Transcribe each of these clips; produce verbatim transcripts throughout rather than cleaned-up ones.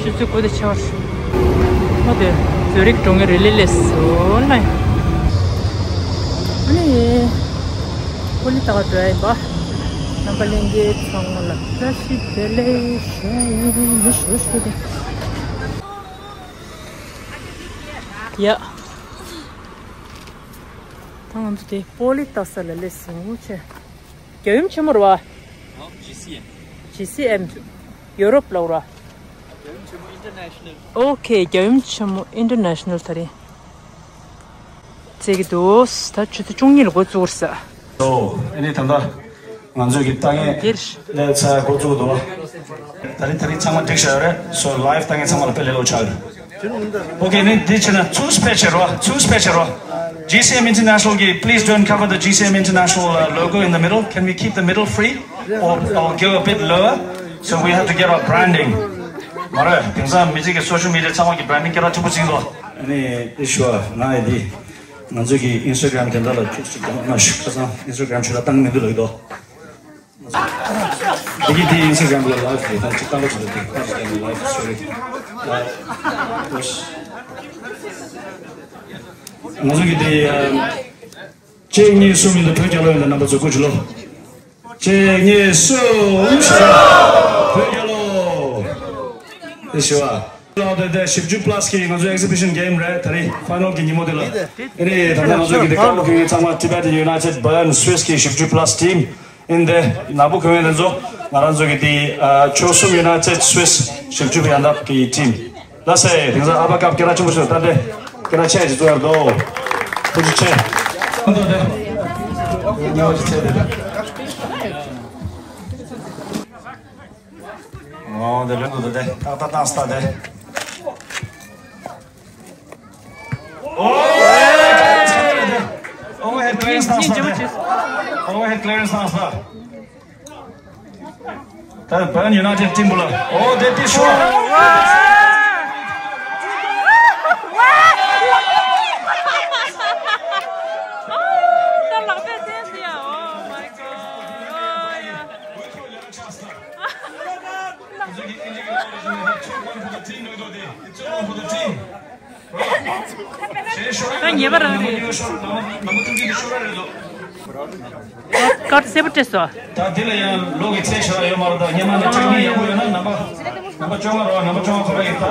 ཆུ་ཚོད་དགུ་དང་ཕྱེད་ཀ་རེད། ཨ་དེ་ཛུ་རིག་འགྲོ་མཁན་རེད། ལེ་ལེ་སོ་ལེ། ཨ་ནི་ཀོ་ལི་ཏ་ག་འགྲོ་ཡ་ཡིན་པ། རྣམ་པ་ལྷན་རྒྱས་ཚང་མ་ལ་བཀྲ་ཤིས་བདེ་ལེགས་ཞུ་ཡ་ཡིན། ཞུ་ཞུ་དེ། ཡ། ད་ང་ཚོ་དེ་པོ་ལི་ཏ་ས་ལ་སླེབས་སོང་། ཆེ། རྒྱལ་ཡུམ་ཆེན་མོ་རེད་པ། ཨོ། ཇི་སི་ཨེམ། ཇི་སི་ཨེམ། ཡུ་རོབ་ལ་རེད་པ། རྒྱལ་ཡུམ་ཆེན་མོ་ཨིན་ཊར་ནེ་ཤ་ནལ། ཨོ་ཁེ། རྒྱལ་ཡུམ་ཆེན་མོ་ཨིན་ཊར་ནེ་ཤ་ནལ་དེ་རིང་རྩེ་གི་འདུག་ད་ཆུ་ཚོད་བཅུ་གཉིས་ལ་འགོ་བཙུགས་ས། ཨོ། ཨ་ནི་ད་ལྟ་ང་ཚོས་ཀྱི་ལྟ་མཁན་འདིར་ལས་ཚ་འགོ་བཙུགས་འདུག་ད་རིང་ད་རིང་ཚང་མ་འགྲིག་བཞག་ཡོད་རེད། སོ་ལའིབ་ལྟ་མཁན་ཚང་མ་ལ་དཔེ་ལེགས་ལོ་ཆགས་ཡོད། ཨོ་ཁེ། ནི་འདི་བྱས་ན་ཚུགས་པས་བྱེད་རོགས། ཚུགས་པས་བྱེད་རོགས། G C M International གི please don't cover the G C M International, uh, logo in the middle. Can we keep the middle free or, or go a bit lower? So we have to get our branding. མ་རེད། དེང་སང་མི་གཅིག་གི་སོ་ཤལ་མི་ཌི་ཡ་ཚང་མ་གི་བྷ་རན་ཌིང་སྐད་གྲགས་ཆེན་པོ་ཅིག་འདུག་ཨ་ནི་ཨེ་ཤུ་ཨ་ང་ཡི་འདི་ང་ཚོ་གི་ཨིན་སི་ཊ་གྷ་རམ་དེ་འདྲ་ལ་ཁྱོད་ཅིག་ཀྱང་མ་ཞུ། ཁ་སང་ཨིན་སི་ཊ་གྷ་རམ་ཞུ་ལ་བཏང་མི་འདུག་ལབ་འདུག་དེ་གི་དེ་ཨིན་སི་ཊ་གྷ་རམ་ལ་ལའིབ་དེ་དང་ཅིག་བཏང་པ་ཅིག་འདུག་དེ་ཁ་ཅིག་ཀྱང་ལའིབ་སོ་རི། ང་ཚོ་གི་དེ་ཨ་གཅིག་གཉིས་གསུམ་ཡིན་ད་བོད་རྒྱལ་ལོ་ཡིན་ད་རྣམ་པ་ཚོ་སྐུ་མཁྱེན་ལོ། གཅིག་གཉིས་གསུམ། བོད་རྒྱལ་ལོ། དེ་ཞུ་བ། ལོ་དེ་དེ་བཞི་བཅུ་པ་ལ་སི་གི་ང་ཚོ་ཨེག་ཛི་བི་ཤན་གེམ་རེད། ད་རེས་ཕའི་ནལ་གི་ཉིན་མོ་དེ་ལ། ཨེ་རེད། ད་ལྟ་ང་ཚོ་གི་དེ་ཀ་བོ་གི་ཚང་མ་Tibet United Bern Swiss གི་བཞི་བཅུ་པ་ལ་སི་ཊིམ་ཡིན་ཏེ། ནག་པོ་གོན་ཡས་དེ་ཚོ་ང་རང་ཚོ་གི་དེ་ཨ་ཆོལ་གསུམ་United Swiss བཞི་བཅུ་པ་ཡན་འདབ་གི་ཊིམ། ལགས་སེ། དེང་སང་ཨ་ཕ་སྐབས་སྐད་གྲགས་ཆེན་པོ་ཞིག་ལ་ལྟ་སྟེ་སྐད་གྲགས་ཆེ་ཞིག་བཙུགས་ཡར་འདུག་ཐུགས་རྗེ་ཆེ། ཨོ་དེ་ལོན་དུ་དེ་ཏག་ཏག་ཏག་སྟ་དེ། ཨོ་ཝར་ཧེཌ་ཀི་ལི་ཡར་ཨེན་སི་བཏང་སྟ་དེ། ཨོ་ཝར་ཧེཌ་ཀི་ལི་ཡར་ཨེན་སི་བཏང་སྟ། ད་བྷརན་ཡུ་ནའི་ཊེཌ་ཊིམ་པོ་ལ། ཨོ་དེ་ཏི་ཤོ། ད་ཉེས་པ་རང་རེད། ཀར་སེར་པོ་སྤྲད་སོང་། ད་འདི་ལ་ཡང་ལོ་གི་ཚད་ཞེ་དྲག་ཡོད་མ་རེད། ད་སྔོན་མ་ནས་ཀྲིག་མེད་ཡག་པོ་ཡོད་ན་རྣམ་པ་རྣམ་པ་བཅོ་ལྔ་རོ། རྣམ་པ་བཅོ་ལྔ་ཁོ་ར་ཡིན། ད་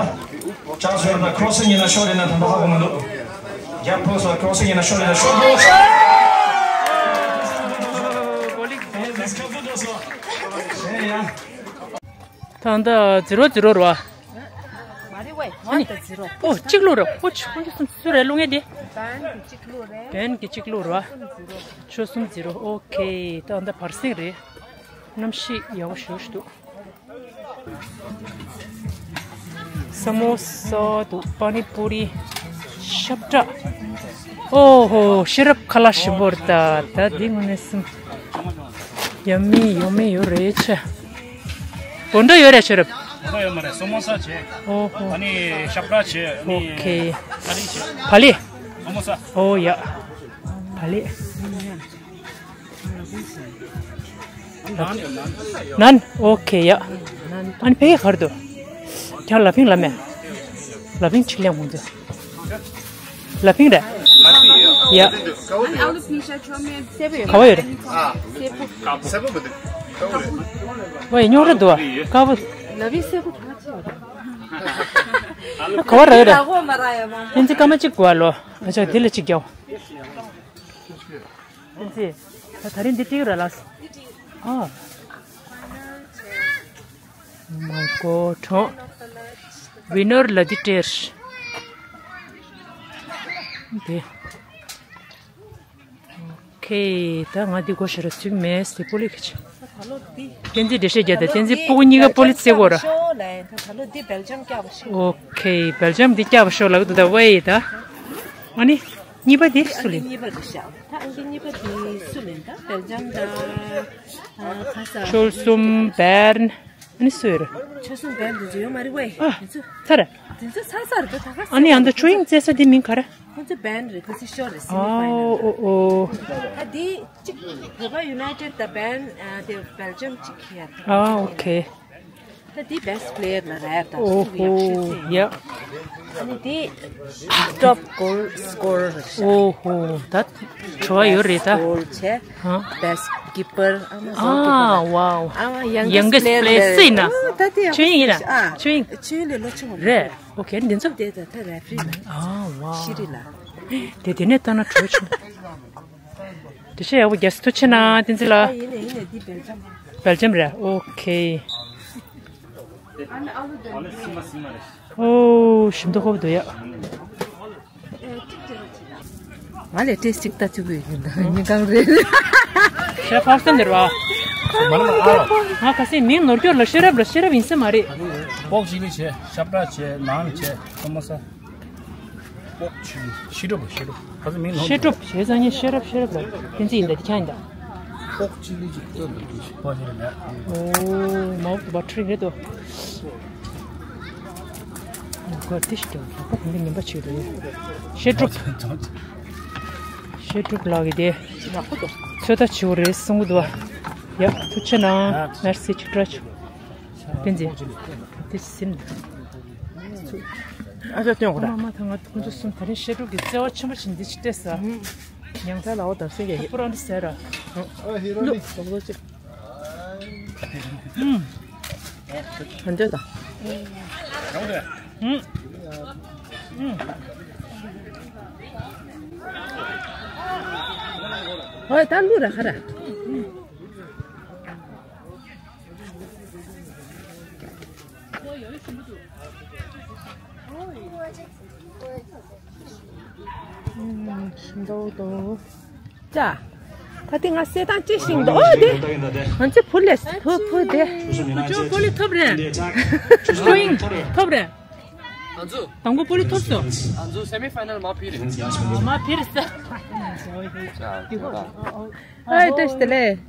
ཆགས་སོང་། ད་ཁོ་ར་སི་ཡིན་ན་ཤོར་ཡིན་ན་ད་ལྟ་ཧ་གོ་མི་འདུག་རྒྱབ་ཕོག་སོང་། ཁོ་ར་སི་ཡིན་ན་ཤོར་ཡིན་ན་ཤོར་གོ། ད་ད་ཛི་རོ་ཛི་རོ་རེད་པ། མ་རེད་ཝེ། ཝན་དང་ཛི་རོ། ཨོ་གཅིག་བླུགས་རེད། ཨོ་ཆུ་ཁོང་ཚོ་སུ་རེད་བླུགས་མཁན་དེ། བན་གྱི་གཅིག་བླུགས་རེད། བན་གྱི་གཅིག་བླུགས་རེད་པ། ཆོལ་གསུམ་ཛི་རོ། ཨོ་ཁེ། ད་ད་བར་སེང་རེད། གནམ་གཤིས་ཡག་པོ་ཞེ་པོ་ཞིག་འདུག་ས་མོ་ས་འདུག་པ་ནི་པུ་རི། ཤབ་ཏྲ། ཨོ་ཧོ། ཤེས་རབ་ཁ་ལག་ཞིམ་པོ་རེད། ད་ད་འདི་དངོས་གནས་སེམས། ཡ་མི་ཡོ་མི་ཡོ་རེད་ཆ། བོད་འགྲོ་ཡོད་རེད་ཤེས་རབ། བོད་འགྲོ་ཡོད་མ་རེད། ས་མོ་ས་བྱས། ཨོ་ཧོ། ཨ་ནི་ཤབ་ཏྲ་བྱས། ཨ་ནི་ཨོ་ཁེ། ཨ་རི་བྱས། བ་ལི། ས་མོ་ས། ཨོ་ཡ། བ་ལི། ནན། ཨོ་ཁེ་ཡ། ཨ་ནི་ཕ་གི་ག་རེ་འདུག་ཁྱེད་ལ་ཕིང་ལབ་མེད། ལ་ཕིང་ཆི་ལེན་ཁོང་ཚོས། ལ་ཕིང་རེད། ཡ། ག་བ་ཡོད་རེད། ཝེ་རྙོག་དྲ་འདུག་པ། དཀར་པོ། ག་བ་ར་ཡོད་རེད། ཨིན་ཇི་སྐར་མ་གཅིག་དགོས་ལོ། ཨ་ཅག་འདི་ལ་གཅིག་རྒྱག་ཨིན་ཇི། ད་ད་རིང་འདི་སྤྲིག་ར་ལགས། ཨ། མ་གོ་གྲོང་། ཝི་ནར་ལ་འདི་སྤྲད། འདི། ཁེ། ད་ང་འདི་གོ་ཤེས་ར་ཚིག་མེད་སི་པོ་ལི་ཁེ་ཆ། བསྟན་འཛིན་འགྲེལ་བཤད་རྒྱག་དང་བསྟན་འཛིན་སྤུ་གུ་གཉིས་ཀ་པོ་ལི་བརྩེ་གོ་ར། ད་ལོ་འདི་སྦེལ་ཇམ་སྐྱག་པ་ཤོག་ཨོ་ཁེ། སྦེལ་ཇམ་འདི་སྐྱག་པ་ཤོག་ལབ་འདུག་ད་ཝེ་ད། ཨ་ནི། གཉིས་པ་འདི་སུ་ལེན། གཉིས་པ་འདི་ཤག་ད་ཨང་ཀི་གཉིས་པ་འདི་སུ་ལེན། ད་སྦེལ་ཇམ་ད། ཨ་ཁ་ས། ཆོལ་གསུམ་བན། ཨ་ནི་སུ་ཡོད་རེད། ཆོལ་གསུམ་བན་འདི་ཚོ་ཡོད་མ་རེད་ཝེ། ཨ། འདི་ཚོ། ཚར་རེད། འདི་ཚོ་ཚར་ཚར་རེད། ད་ད་ག་ས། ཨ་ནི་ཨ་མདོ་ཆོས་དབྱིངས་རྩེ་ས་འདི་མིང་ག་རེ། ཁོང་ཚོ་བན་རེད། ཁོ་ཚོ་ཤོར་རེད། སེ་མི་ཕའི་ནལ། ཨོ་ཨོ། ད་འདི་གཅིག་བོད་པ་ཡུ་ནའི་ཊེཌ་དང་བན་ཨ་དེ་སྦེལ་ཇམ་གཅིག་ཁེལ་ཡ། ཨ་ཨོ་ཁེ། ད་འདི་best player ལ་རག་ད། ཨོ་ཧོ། ཡ། ཨ་ནི་འདི་top goal scorer རེད་ཤག་ཨོ་ཧོ། ད་བྲོ་བ་ཡོད་རེད་ད། Goal བྱས། ཧ། Best keeper ཨ་མ་ཨ་goalkeeper ཝའོ། ཨ་མ་youngest youngest player player ཟེར་ན། ཨ་ད་དེ་ཆོས་དབྱིངས་ཡིན་ན། ཨ་ཆོས་དབྱིངས། ཆོས་དབྱིངས་ལས་ལོ་ཆུང་བ་རེད། ཨོ་ཁེ་འདི་ཚོ། དེ་ད་ད་referee ལ། ཨ་ཝའོ། ཤི་རི་ལ། དེ་དེ་ནས་ལྟ་ན་བྲོ་བ་ཆུང་། དེ་ཤེས་ཡག་པོ་རྒྱལ་སྲས་ཐུགས་ཆེ་གནང་བསྟན་འཛིན་ལགས། ཡིན་ནས་ཡིན་ནས་འདི་སྦེལ་ཇམ། སྦེལ་ཇམ་རེད། ཨོ་ཁེ། ཨོ་ཞིམ་མདོག་ཁ་པོ་འདུག་ཡ། ང་ལས་ཏེས་ཅིག་ལྟ་བཅུག་གི་ཡོད་ཀྱི་འདུག་སྙིང་གང་རེད། ཤེ་ཕ་སན་འདིར་བ། ང་ཁ་སང་མིང་ནོར་སྐྱོར་ལ་ཤེས་རབ་ལ་ཤེས་རབ་ཡིན་ས་མ་རེད། ཀོག་ཅིག་ལི་བྱས་ཤབ་ཏྲ་བྱས་ནང་བྱས་ཀོ་མ་ས། ཀོག་ཅིག་ལི་ཤེས་རབ་ཤེས་རབ་ཁ་སང་མིང་ནོར། ཤེས་རབ་བྱས་ཙང་ངས་ཤེས་རབ་ཤེས་རབ་ལ་ཕན་ཚུན་ཡིན་ད་དེ་ཁྱང་ཡིན་ད། ཀོག་ཅིག་ལི་ཅིག་ལྟོས་འདུག་ཅིག་པ་ཞིག་རེད། ཨོ་མའོ་བ་ཁྲི་རེད་དོ། ཁོ་ཏི་ཤི་ཏོ་ཁོ་གོང་གི་ཉིན་པ་ཆེ་རེད། བཤད་སྒྲུབ། བཤད་སྒྲུབ་ལགས་ཀྱི་དེ། ཡག་པོ་འདུག་ཚོད་ལྟ་བྱེད་དགོས་རེད་གསུང་གི་འདུག་བ། ཡ་ཐུགས་རྗེ་གནང་། མེར་སི་ཆིག་ཁྲ་ཆུ། བསྟན་འཛིན། དེ་སིམ། ཨ་ཅག་སྟོན་དགོས་ར། མ་མ་ཐང་ང་ཁོང་ཚོ་གསུམ་ད་རིང་བཤད་སྒྲུབ་ཀྱི་བརྩེ་བ་ཆེན་པོ་ཞིག་འདི་ཅིག་སྤྲད་ས། ཉང་ཐ་ལའོ་དར་སེ་གེ། ཕུ་རོན་ཟེར་ར། ཨ་ཧི་རོ་ནི། ལོ་ལོ་ཅིག་ཨུམ། ག་འདྲ་དང་། ཨུམ། ཨུམ། ཧོꯏ་ད་ལུ་ར་ཁ་ར། ཨུམ། ཤིང་ཏོག་ཏོ། ཅ། ད་ལྟ་ང་གསེར་ཐང་ཅི་ཤིང་འདུག་ཨོ་དེ། ང་ཚོ་བུ་ལས་བུ་བུ་དེ། ཅོ་པོ་ལི་ཐོབ་རེད། ཀོ་ཡིན་ཐོབ་རེད། ང་ཚོ། དང་པོ་པོ་ལི་ཐོབ་སོང་། ང་ཚོ་སེ་མི་ཕའི་ནལ་མ་ཕི་རེད། མ་ཕི་རེད་ས། ཨ་བཀྲ་ཤིས་བདེ་ལེགས།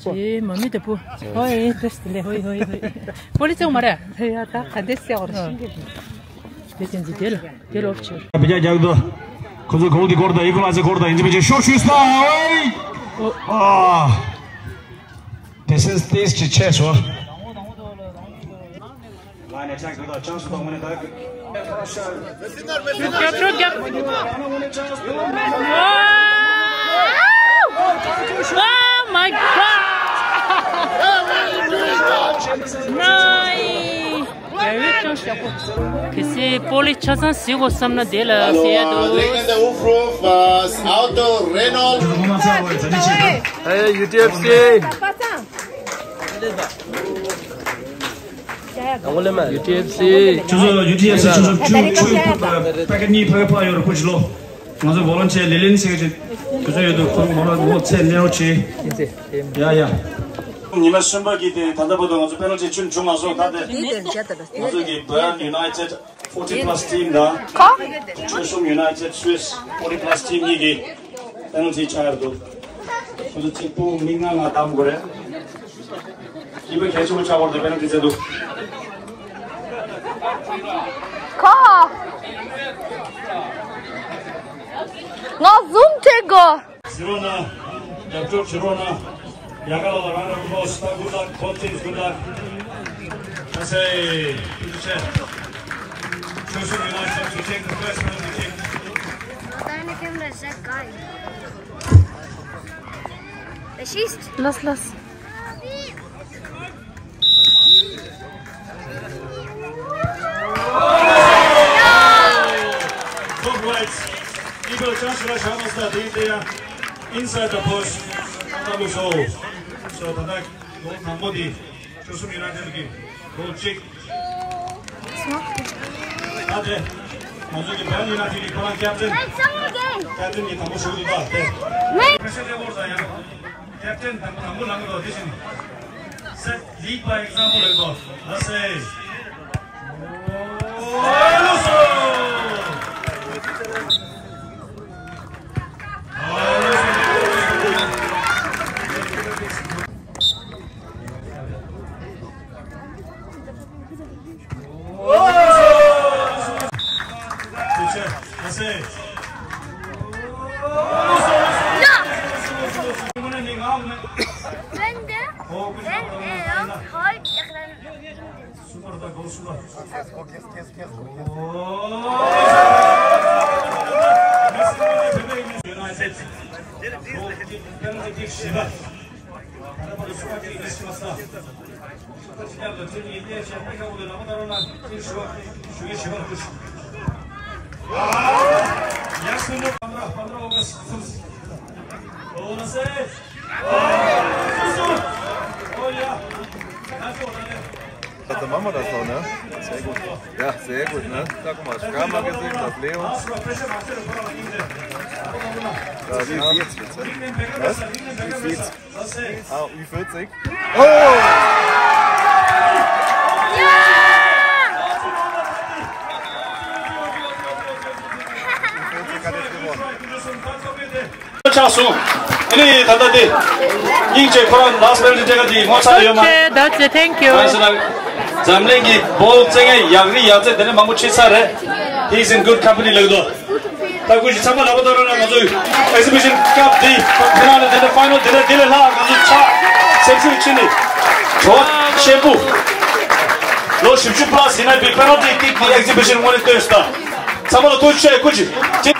ཅེ་མ་མི་དེ་པོ། ཧོ་ཨེ་བཀྲ་ཤིས་བདེ་ལེགས། ཧོ་ཧོ་ཧོ། པོ་ལི་ཚོགས་མ་རེད། ཡ་ད་ག་འདྲ་སེ་འོར་ཤིང་གི། དེ་ཅན་ཅི་དེ་ལ་དེ་ལོར་ཆེར། བི་རྒྱ་རྒྱག་དོ། ཁོ་ཚོ་གོལ་དེ་སྐོར་དང་ཨི་ཀོ་ལ་ཛར་སྐོར་དང་ཡིན་ཙི་མི་ཆེ་ཤོག་ཤུས་ལ་ཨོའི། ཨོ། ཨ། དེ་སེམས་ཏེས་ཅི་ཆེ་སོ། Line attack དུ་དང་ཅང་སུ་དང་ངོ་ནས་ད། རྒྱབ་རོགས་རྒྱབ། Oh my God! Nice! གལ་སྲིད་པོ་ལི་ཆ་ཚང་གཟིགས་དགོས་བསམ་ན་དེ་ལ་གཟིགས་ཡ་འདུག Hey, ཡུ་ཊི་ཨེཕ་སི། ཡུ་ཊི་ཨེཕ་སི། ཁྱོད་ཚོ་ཡུ་ཊི་ཨེཕ་སི་ཁྱོད་ཚོ་ཆུ་ཆུ་ཕ་གི་གཉིས་ཕ་གི་ཕ་ཡོད་རེད་པོ་ཅི་ལོ། ང་ཚོ་བོ་ལན་ཊི་ཡར་ལི་ལིན་ཟེར་གྱི་དེ་ཚོ་ཡོད་དུ་ཁོ་མོ་རང་ངོ་ཚད་ལེའོ་ཆེ། ཡ་ཡ། ཉི་མ་གསུམ་པ་གི་དེ་ད་ལྟ་བར་དུ་ང་ཚོ་པེ་ནལ་ཊི་ཅུན་བྱུང་མ་སོང་ད་དེ། ང་ཚོ་གི་Bayern United forty plus team དང་ཆོལ་གསུམ་United Swiss forty plus team གཉིས་ཀྱི་པེ་ནལ་ཊི་ཆགས་ཡོད་འདུག་ཁོ་ཚོ་གཅིག་པུ་མིག་སྔ་ང་བདམས་དགོས་རེད། སྐྱིད་པོ་གལ་ཆེན་པོ་ཆགས་པ་རེད་པེ་ནལ་ཊི་རྩེད་འདུག་ཁོ། ང་ཟུམ་ཁྲིད་དགོས། གཟིགས་རོགས་གནང་། རྒྱབ་སྐྱོར་བྱེད་རོགས་གནང་། ཡ་ག་ལ་ལ་རང་རང་ཁོ་སི་ད་good luck both teams good luck. ཁ་སེ། ཐུགས་རྗེ་ཆེ། ཆོས་སྲུང་ཡོད་ན་ཞབས་ཞུ་ཆེ་གི་ཁ་སེ་ཆེ། Deine Kinder sehr geil. Erschießt. Los, los. Top right. Eagle chance ར་ཤ་མ་སྟ་དེ་དེ་ཡ། Inside the post. ད་ལུ་སོ། སོ་ད་ད་གོལ་དང་པོ་དེ་ཆོས་སྲུང་ཡུ་ནའི་ཊེཌ་ཀྱི་གོལ་གཅིག་ད་དེ་ང་ཚོ་གི་བྷེལ་ཡུ་ནའི་ཊེཌ་ཀྱི་ཁོ་རང་ཀེབ་ཊེན། ཀེབ་ཊེན་གྱི་དང་པོ་ཞུགས་འདུག་ད་དེ། ཁ་སེ་ལེ་བོར་ཟ་ཡང་། ཀེབ་ཊེན་དང་པོ་དང་པོ་ལངས་འདུག་དེ་བཞིན། སེཊ་ལིཌ་བའི་ཨེག་ཛམ་པལ་ལ་འདུག་ལ་སེ། Wenn der, wenn er heute Warte, machen wir das so, ne? Sehr gut. Ja, sehr gut, ne? Sag mal, Schrammer gesehen, das Leo. Das Wie viel jetzt, bitte? Was? Wie viel? Ah, Ü vierzig. Oh! Ü vierzig hat jetzt gewonnen. ཆགས་སོང་། ཨ་ནི་ད་ལྟ་དེ་སྙིང་རྗེ། ཁོ་རང་ལ་སི་པེན་ཊི་སྤྲད་ག་དེ་ངོ་ཚ་ཡོད་མ་རེད། Okay, that's it. Thank you. ང་ཟེར་ན་འཛམ་གླིང་གི་བོལ་རྩེད་མཁན་ཡག་རི་ཡག་རྩེ་དེ་འདྲ་མང་པོ་ཕྱིན་ཚར་རེད། He's in good company ལབ་འདུག་ད་ཁོ་ཞིག་ཚང་མ་ལབ་པ་ལྟར་ན་ང་ཚོའི་ཨེག་ཟི་བི་ཤན་སྐབས་འདི་ཕི་ནལ་ལེ་དེ་འདྲ་ཕའི་ནལ་དེ་འདྲ་དེ་ལས་ལྷག་ང་ཚོ་ཆགས་སེམས་ཤུགས་ཆེ་ནི་གྲོགས་ཆེན་པོ། ལོ་བཞི་བཅུ་པ་ལ་ཟིན་ན་པའི་པེ་ནལ་ཊི་ཀིག་གི་ཨེག་ཟི་བི་ཤན་དངོས་གནས་སྟོན་སྟངས། ཚང་མ་ལ་ཐུགས་རྗེ་ཆེ། སྐུ་མཁྱེན།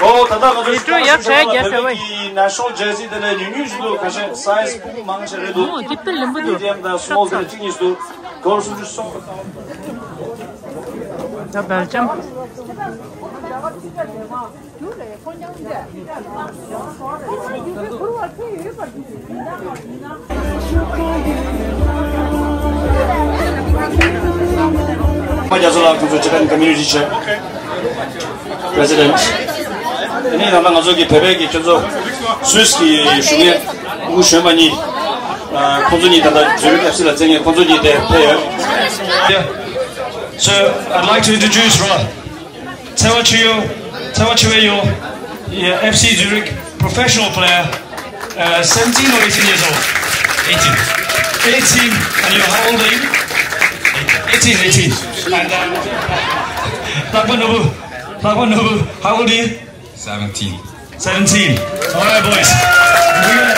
ཨོ་ད་ལྟ་ང་ཚོ་ཡིད་སྤྲོ་ཡག་ཤོས་རྒྱ་ཆེ་བའི་ནེ་ཤ་ནལ་ཇར་སི་དེ་ལས་ཉུང་ཉུང་ཞིག་འདུག་ཁ་ཤས་སའི་ཛི་སྤུ་གུ་མང་ཆེ་རེད་འདུག་ཨོ་ཅི་པི་ལེམ་པོ་འདུག་མི་ཌི་ཡམ་དང་སི་མོལ་དེ་གཅིག་གཉིས་འདུག་སྒོར་སུམ་ཅུ་སོ། ད་སྦེལ་ཇམ། རྒྱ་མཚོ་ལགས། ཁོང་ཚོ་Japan Community Chair, President། དེ་ནས་ད་ལྟ་ང་ཚོ་གི་བོད་པའི་གི་ཁྱོད་ཚོ་སུད་སི་གི་གཞོན་སྐྱེས་སྐུ་ངོ་གཞོན་པ་གཉིས། ཨ། ཁོང་ཚོ་གཉིས་ད་ལྟ་ཛུ་རིག་ཨེཕ་སི་ལ་རྩེད་མཁན་ཁོང་ཚོ་གཉིས་དེ་ཕེབས་ཡོད། Yeah. So, I'd like to introduce Roy. Tsewa Chiyo, Tsewa Chiweyo, yeah, F C Zurich, professional player, uh, seventeen or eighteen years old? Eighteen. Eighteen. And you're how old are you? Eighteen, eighteen. And, uh, Lakba Nobu, Lakba Nobu, how old are you? Seventeen. Seventeen. All right, boys. We're gonna,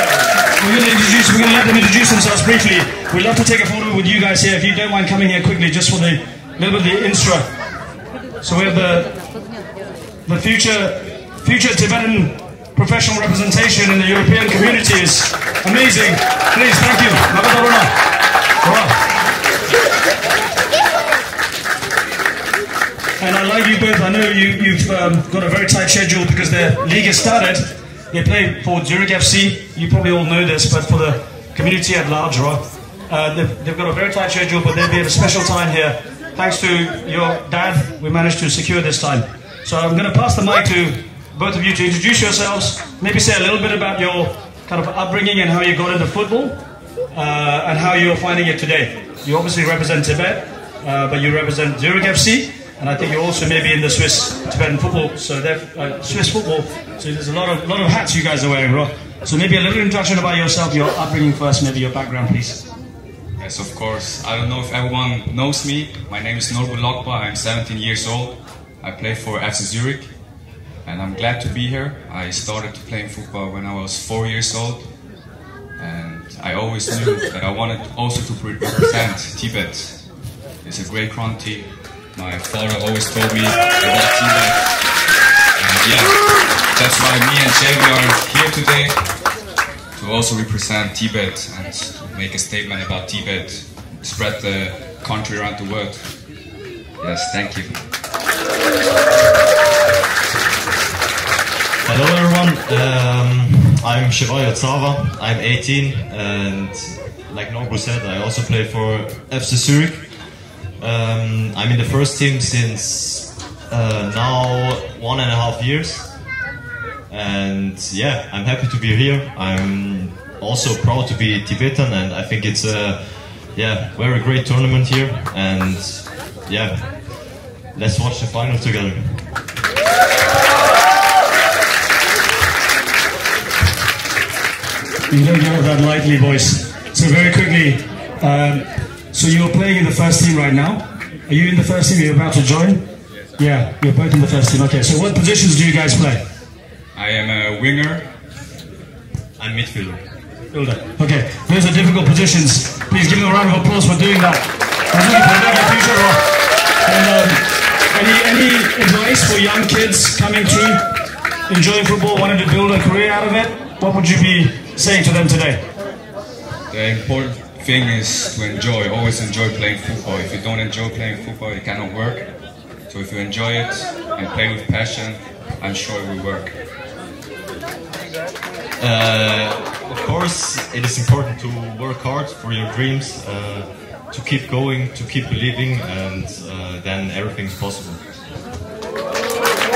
we're gonna introduce, we're gonna let them introduce themselves briefly. We'd love to take a photo with you guys here. If you don't mind coming here quickly, just for the little bit of the intro. So we have the, the future, future Tibetan professional representation in the European community is amazing. Please, thank you. Makatarona. Wow. And I like you both. I know you, you've, um, got a very tight schedule because the league has started. They play for Zurich F C. You probably all know this, but for the community at large, right? Uh, they've, they've got a very tight schedule, but they'll be at a special time here. Thanks to your dad, we managed to secure this time. So I'm gonna pass the mic to both of you to introduce yourselves, maybe say a little bit about your kind of upbringing and how you got into football, uh, and how you're finding it today. You obviously represent Tibet, uh, but you represent Zurich F C, and I think you also may be in the Swiss Tibetan football, so that, uh, Swiss football. So there's a lot of, lot of hats you guys are wearing, right? So maybe a little introduction about yourself, your upbringing first, maybe your background, please. Yes, of course. I don't know if everyone knows me. My name is Norbu Lokpa. I'm seventeen years old. I play for F C Zurich, and I'm glad to be here. I started playing football when I was four years old, and I always knew that I wanted also to pre- represent Tibet. It's a great country. My father always told me about Tibet. And yeah, that's why me and Jay, we are here today to also represent Tibet and make a statement about Tibet, spread the country around the world. Yes, thank you. Hello, everyone. Um, I'm Shivayo Tsawa. I'm eighteen, and like Norbu said, I also play for F C Zurich. Um, I'm in the first team since, uh, now one and a half years. And yeah, I'm happy to be here. I'm also proud to be Tibetan, and I think it's a, yeah, very great tournament here. And yeah, let's watch the final together. You don't hear that lightly, boys. So very quickly, um, so you're playing in the first team right now. Are you in the first team? You're about to join? Yeah, you're both in the first team. Okay, so what positions do you guys play? I am a winger. I'm midfielder. Midfielder. Okay, those are difficult positions. Please give them a round of applause for doing that. And, um, any, any advice for young kids coming through, enjoying football, wanting to build a career out of it? What would you be saying to them today? The important thing is to enjoy. Always enjoy playing football. If you don't enjoy playing football, it cannot work. So if you enjoy it and play with passion, I'm sure it will work. Uh, of course, it is important to work hard for your dreams, uh, to keep going, to keep believing, and, uh, then everything is possible.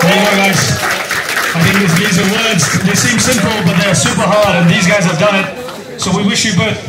There you go, guys. I think these, these are words, they seem simple, but they're super hard, and these guys have done it. So we wish you both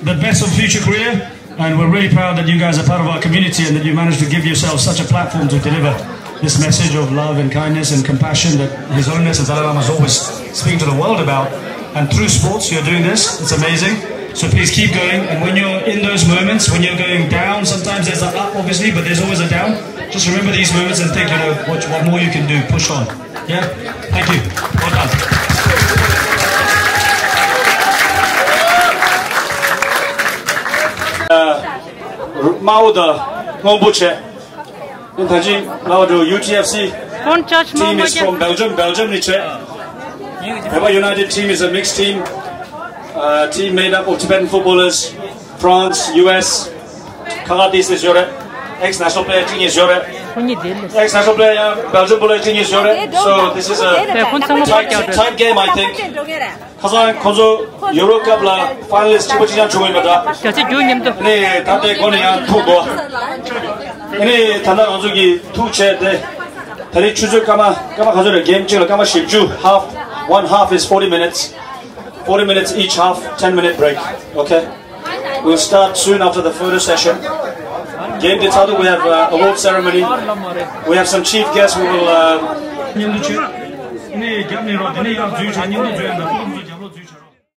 the best of future career, and we're really proud that you guys are part of our community and that you managed to give yourselves such a platform to deliver this message of love and kindness and compassion that His Holiness the Dalai Lama is always speaking to the world about. And through sports, you're doing this. It's amazing. So please keep going. And when you're in those moments, when you're going down, sometimes there's an up, obviously, but there's always a down. Just remember these moments and think, you know, what, what more you can do. Push on. Yeah? Thank you. Well done. དམར་པོ་དང་སྔོན་པོ་བྱས། ད་ཅི་ལབ་འགྲོ། ཡུ་ཊི་ཨེཕ་སི་Don't judge team is from Belgium. Belgium ནས་བྱས། Peppa United team is a mixed team, uh, team made up of Tibetan footballers, France, U S. ཁ་ཁ་ཏིས་ཏིས་ཡོད་རེད། ཨེགས་ནེ་ཤ་ནལ་པི་ལེ་ཡར་གཅིག་གཉིས་ཡོད་རེད། ཁོ་གཉིས་དེ་ལས། ཨེགས་ནེ་ཤ་ནལ་པི་ལེ་ཡར་ཡང་Belgium པོ་ལ་གཅིག་གཉིས་ཡོད་རེད། So this is a དེ་ཁོང་ཚང་མ་tight, ཕར་རྒྱག་འགྲོ། Tight game, I think. ཁ་སང་ཁོང་ཚོ་ཡུ་རོ་ཀབ་ལ་ཕའི་ནལ་ལིསི་གཅིག་པ་གཅིག་རྐྱང་བྱུང་ཡོད་པ་འདྲ། རྒྱ་ཆེ་རྒྱུ་མཉམ་དུ། ཨ་ནི་ད་ལྟའི་སྒོ་ནས་ཡང་ཐུག་དགོས། ཨ་ནི་ད་ལྟ་ང་ཚོ་གིས་ཐུག་བྱས་ཏེ། ད་རེས་ཆུ་ཚོད་སྐར་མ་སྐར་མ་ག་ཚོད་རེད། གེམ་གཅིག་ལ་སྐར་མ་བཞི་བཅུ། Half, one half is forty minutes. Forty minutes each half, ten minute break. Okay? We'll start soon after the photo session. Game དེ་ཚར་དུས་we have, uh, award ceremony. We have some chief guests who will, uh, མཉམ་དུ་བྱོས། ཨ་ནི་རྒྱབ་ནས་རོགས། དེ་ནས་ཡར་འཛུལ་བྱ། མཉམ་དུ་འཛུལ་ཡ་འདྲ། ཁོང་ཚོ་རྒྱབ་ལོགས་འཛུལ་བྱ་རོགས།